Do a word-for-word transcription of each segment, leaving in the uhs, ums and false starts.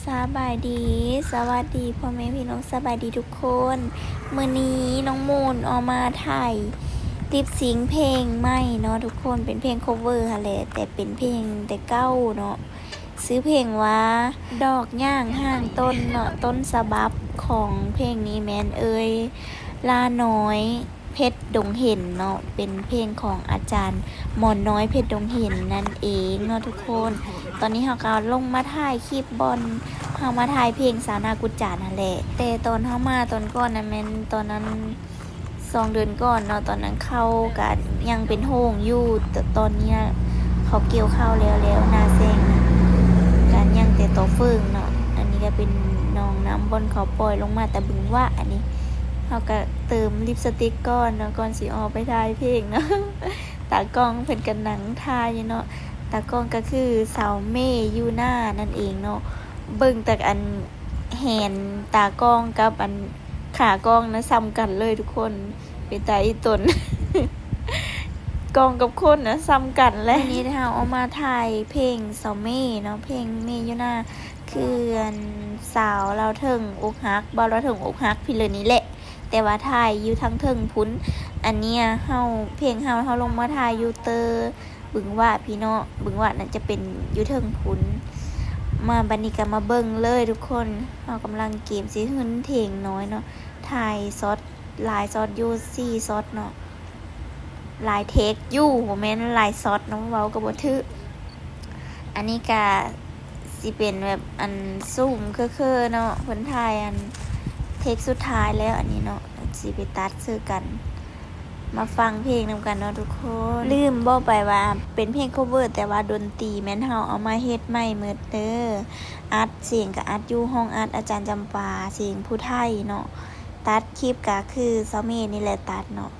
สบายดี สวัสดีพ่อแม่พี่น้อง สบายดีทุกคน มื้อนี้น้องมูนออกมาถ่าย lip sync เพลงใหม่เนาะทุกคน เป็นเพลง cover หั้นแหละ แต่เป็นเพลงแต่เก่าเนาะ ชื่อเพลงว่า ดอกหญ้างห้างต้นเนาะ ต้นฉบับของเพลงนี้แม่นเอ่ย ลาน้อย เพชรดงเห็นเนาะ เป็นเพลงของอาจารย์หมอนน้อย เพชรดงเห็นนั่นเองเนาะทุกคน ตอนนี้เฮาก็ลงมาถ่ายคลิปบ่อนเฮามาถ่ายเพลงสาวนากุจจานั่นแหละ แต่ตอนเฮามาตอนก่อนนะแม่นตอนนั้นสองเดือนก่อนเนาะ ตอนนั้นเขาก็ยังเป็นโฮงอยู่ แต่ตอนนี้นะเขาเกี่ยวข้าวแล้ว แล้วนาแซงนะ ก็ยังแต่ตอเฟิงเนาะ อันนี้ก็เป็นหนองน้ำบ่อนเขาปล่อยลงมาแต่บึงหว้า อันนี้เฮาก็เติมลิปสติกก่อนเนาะ ก่อนสิออกไปถ่ายเพลงเนาะ ตากล้องเพิ่นก็นั่งถ่ายอยู่เนาะ ตากล้องก็คือสาวเมยูนานั่นเองเนาะ เบิ่งแต่อันแหนตากล้องกับอันขากล้องนะส่ำกันเลยทุกคน เป็นตาอีตน กล้องกับคนนะส่ำกันแหละ วันนี้เฮาเอามาถ่ายเพลงสาวเมเนาะ เพลงเมยูนา คืออันสาวลาวเทิงอกหัก บ่าวลาวเทิงอกหักพี่เลยนี่แหละ แต่ว่าถ่ายอยู่ทางเทิงพุ้น อันเนี้ยเฮา เพลงเฮา เฮาลงมาถ่ายอยู่เตอบึงหว้าพี่เนาะ บึงหว้าน่ะจะเป็นอยู่เทิงพุ้น มาบัดนี้ก็มาเบิ่งเลยทุกคน เฮากำลังเกมสิหื้นเทงน้อยเนาะ ถ่ายช็อต หลายช็อตอยู่ สี่ช็อตเนาะ หลายเทคอยู่ บ่แม่นหลายช็อตเนาะ เว้าก็บ่ถืก อันนี้ก็สิเป็นแบบอันซูมเคือๆเนาะ เพิ่นถ่ายอันเทคสุดท้ายแล้ว อันนี้เนาะ สิไปตัดใส่กัน มาฟังเพลงนำกันเนาะทุกคน ลืมบอกไปว่าเป็นเพลง cover แต่ว่าดนตรีแม่นเฮาเอามาเฮ็ดใหม่หมดเด้อ อัดเสียงก็อัดอยู่ห้องอัดอาจารย์จำปา เสียงผู้ไทยเนาะ ตัดคลิปก็คือสาวเมนี่แหละตัดเนาะ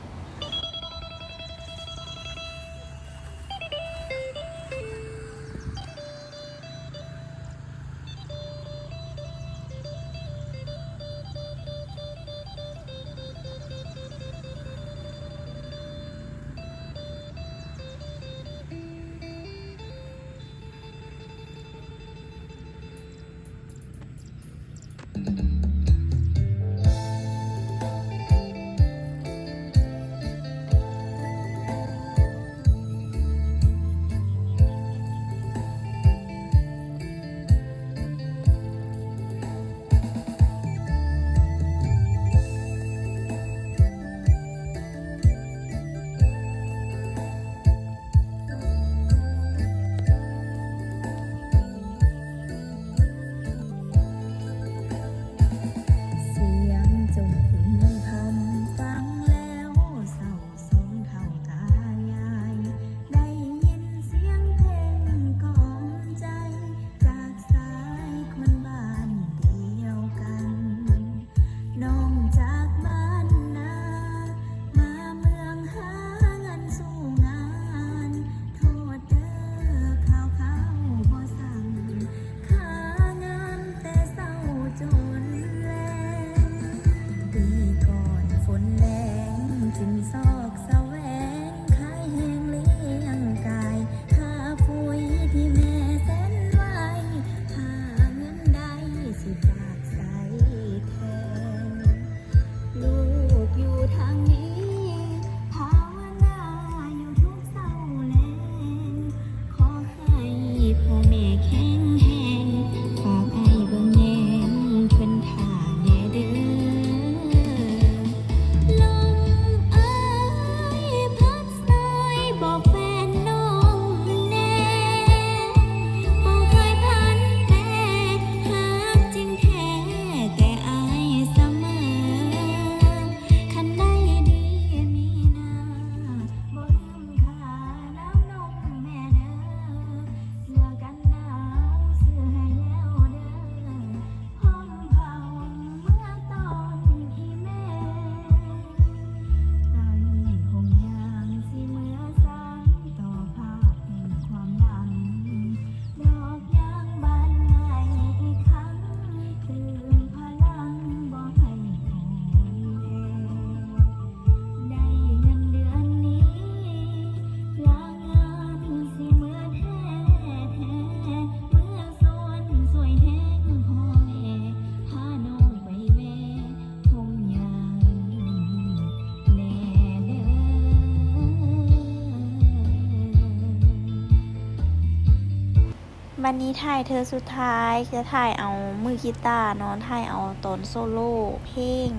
บัดนี้ถ่ายเทื่อสุดท้าย จะถ่ายเอามือกีตาร์เนาะ ถ่ายเอาตอนโซโล่เพลง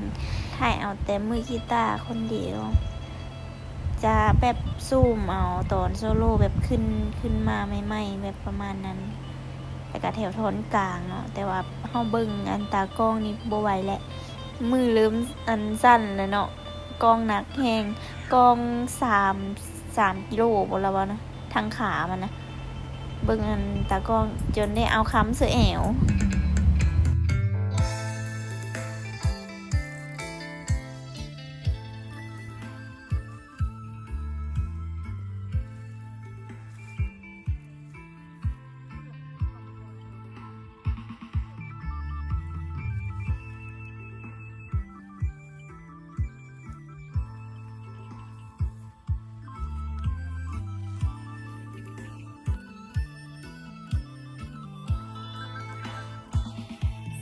ถ่ายเอาแต่มือกีตาร์คนเดียว จะแบบซูมเอาตอนโซโล่แบบขึ้น ขึ้นมาใหม่ๆ แบบประมาณนั้น แล้วก็แถวท่อนกลางเนาะ แต่ว่าเฮาเบิ่งอันตากล้องนี่บ่ไหวแล้ว มือเริ่มอันสั่นแล้วเนาะ กล้องหนักแฮง กล้องสาม สามกิโลบ่ละวะนะ ทั้งขามันนะ เบิ่งอันตากล้องจนได้เอาค้ำเสื้อแอว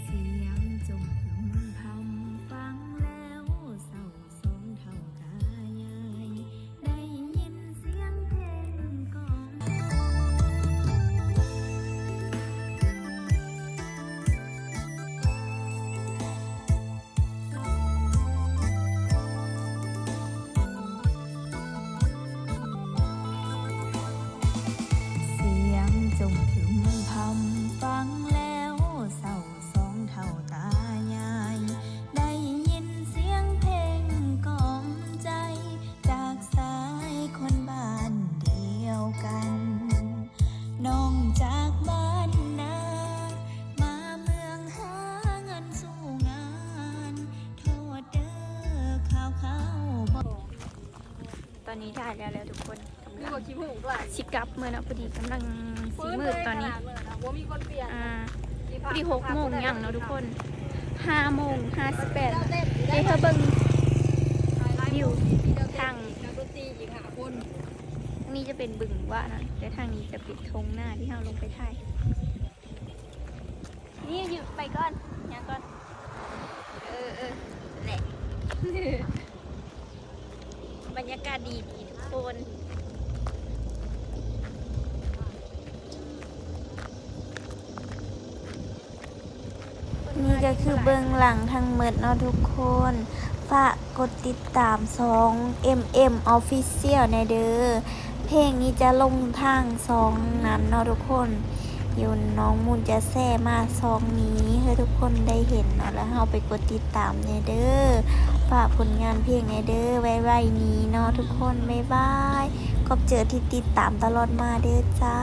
เสียงจงพึมพำฟังแล้วเศร้าสองเฒ่าตายาย ได้ยินเสียงเพลงกลอง เสียงจงพึมพำฟังแล้วเศร้าสองเฒ่าตายาย ได้ยินเสียงเพลงกล่อมใจ จากสายคนบ้านเดียวกัน น้องจากบ้านนา มาเมืองหาเงินสู้งาน โทษเด้อข่าวข่าวบ่ ตอนนี้ถ่ายแล้วแล้วทุกคน กำลัง นี่ว่าขี้มูกด้วย สิกลับเมือเนาะ พอดีกำลังสิมืดตอนนี้ ว่ามีคนเปลี่ยน อ่า พอดีหกโมงยังเนาะทุกคน ห้าโมงห้าสิบแปด เดี๋ยวเธอเบิ่งวิวทาง นักดนตรีอีกห้าคน ทางนี้จะเป็นบึงวะนะ แต่ทางนี้จะเป็นทงหน้าที่เราลงไปถ่าย นี่อยู่ไปก่อน ย่างก่อน เออ เออ แหละ บรรยากาศดีดีทุกคน นี่ก็คือเบื้องหลังทั้งหมดเนาะทุกคน ฝากกดติดตามช่อง เอ็มเอ็ม Official แหน่เด้อ เพลงนี้จะลงทางช่องนั้นเนาะทุกคน เดี๋ยวน้องมูนจะแชร์มาช่องนี้ให้ทุกคนได้เห็นเนาะ แล้วเฮาไปกดติดตามแหน่เด้อ ฝากผลงานเพลงแหน่เด้อ ไวๆนี้เนาะทุกคน บ๊ายบาย ขอบเจอที่ติดตามตลอดมาเด้อจ้า